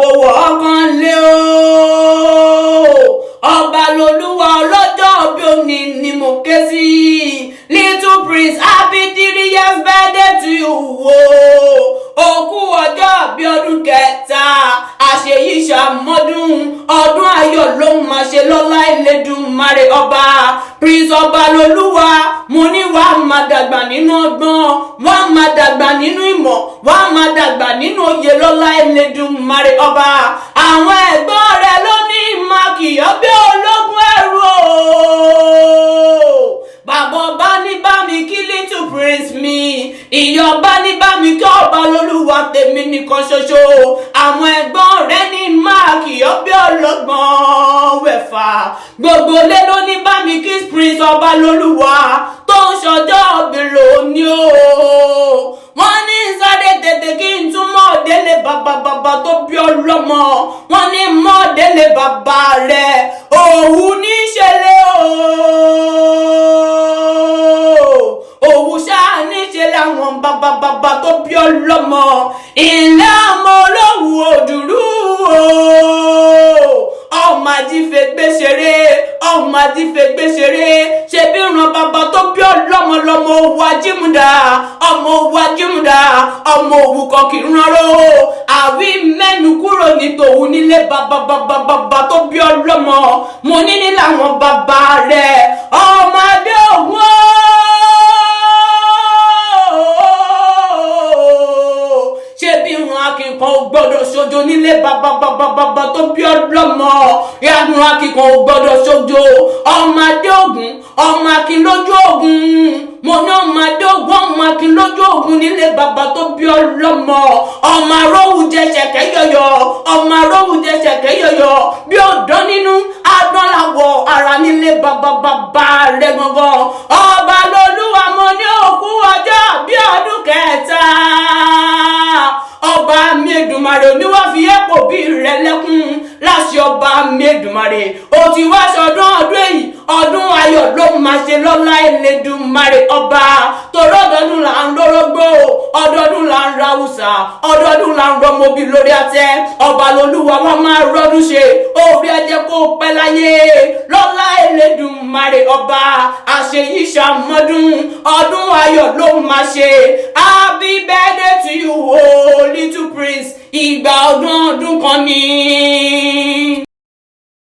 Fowó ọkàn lé o. Ọba lolúwa, ọlọ́jọ́ bí òní ni mo ké sí. Little Prince, happy 3 years birthday to you o. Òkú ọjọ́ bí ọdún kẹta, àṣeyí ṣàmọ́dún, ọdún ayọ̀ ló máa ṣe lọ́lá Elédùmarè ọba. Prince ọba lolúwa, mo ní wàá máa dàgbà nínú ọgbọ́n, wàá máa dàgbà nínú ìmọ̀, wàá máa dàgbà nínú òye lọ́lá Elédùmarè ọba. Àwọn ẹ̀gbọ́n rẹ̀ ló ní mákìyọ́ bí ológun ẹrú o. Bàbá ọba ní bá mi kí Little Prince mi, ìyá ọba ní bá mi kí ọba lolúwa tèmi nìkan ṣoṣo. Àwọn ẹ̀gbọ́n rẹ̀ ní mákìyọ́ bí ọlọ́gbọ́n wẹ̀fà. Gbogbo lé ló ní bá mi kí Prince ọba lolúwa tó ń ṣọjọ́ bí lónìí o. Wọ́n ní sáré tètè kí n tún mọ́ délé bàbá bàbá tó bí ọlọ́mọ. Wọ́n ní mọ́ délé bàbá rẹ̀, òwú ní ṣẹlẹ̀ o. Òwú ṣáà ní ṣe làwọn bàbá bàbá tó bí ọlọ́mọ. Ilé ọmọ olówù òdùrú o, ọmọ ajífẹ́gbé ṣeré, ọmọ ajífẹ́gbé ṣeré. Ṣe bí ràn bàbá tó bí ọlọ́mọ lọ́mọ owó ajímúdà, ọmọ owó ajímúdà, ọmọ òwú kan kì í ránró. Àwí mẹ́nu kúrò ní tòun nílé bàbá bàbá bàbá tó bí ọlọ́mọ. Mo ní ní làwọn bàbá rẹ̀, ọmọ adé ògún o. Ṣé bí ìran akíkan ò gbọ́dọ̀ ṣojo nílé bàbá bàbá bàbá tó bí ọlọ́mọ? Ìran akíkan ò gbọ́dọ̀ ṣojo. Ọmọ adé ògún, ọmọ akin lójú ògún. Mo ní ọmọ adé ògún, ọmọ akin lójú ògún nílé bàbá tó bí ọlọ́mọ. Ọmọ aróhùn jẹ ṣẹ̀kẹ́ yọyọ, ọmọ aróhùn jẹ ṣẹ̀kẹ́ yọyọ. Bí ó dán nínú adán làwọ̀ ara nílé bàbá bàbá rẹ̀ gangan. Ọba lolúwa, mo ní òkú ọjọ́ bí ọdún kẹta. Ọba mi Èdùmàrè oníwà fi ẹ̀pọ̀ bí rẹ̀ lẹ́kún láṣẹ ọba mi Èdùmàrè. Ó ti wá ṣọdún ọdún èyí, ọdún ayọ̀ ló máa ṣe lọ́lá Elédùmarè ọba. Torí ọdọọdún là ń lórógbó, ọdọọdún là ń ra ọdọọdún là ń rọmọbí lórí àtẹ. Ọba lolúwa, wọn máa rọdún ṣe orí ẹjẹ kó pẹ́ láyé lọ́lá Elédùmarè ọba. Àṣeyí ṣàmọ́dún, ọdún ayọ̀ ló máa ṣe. Happy birthday to you o, Little Prince. Ìgbà ọdún ọdún kan ni.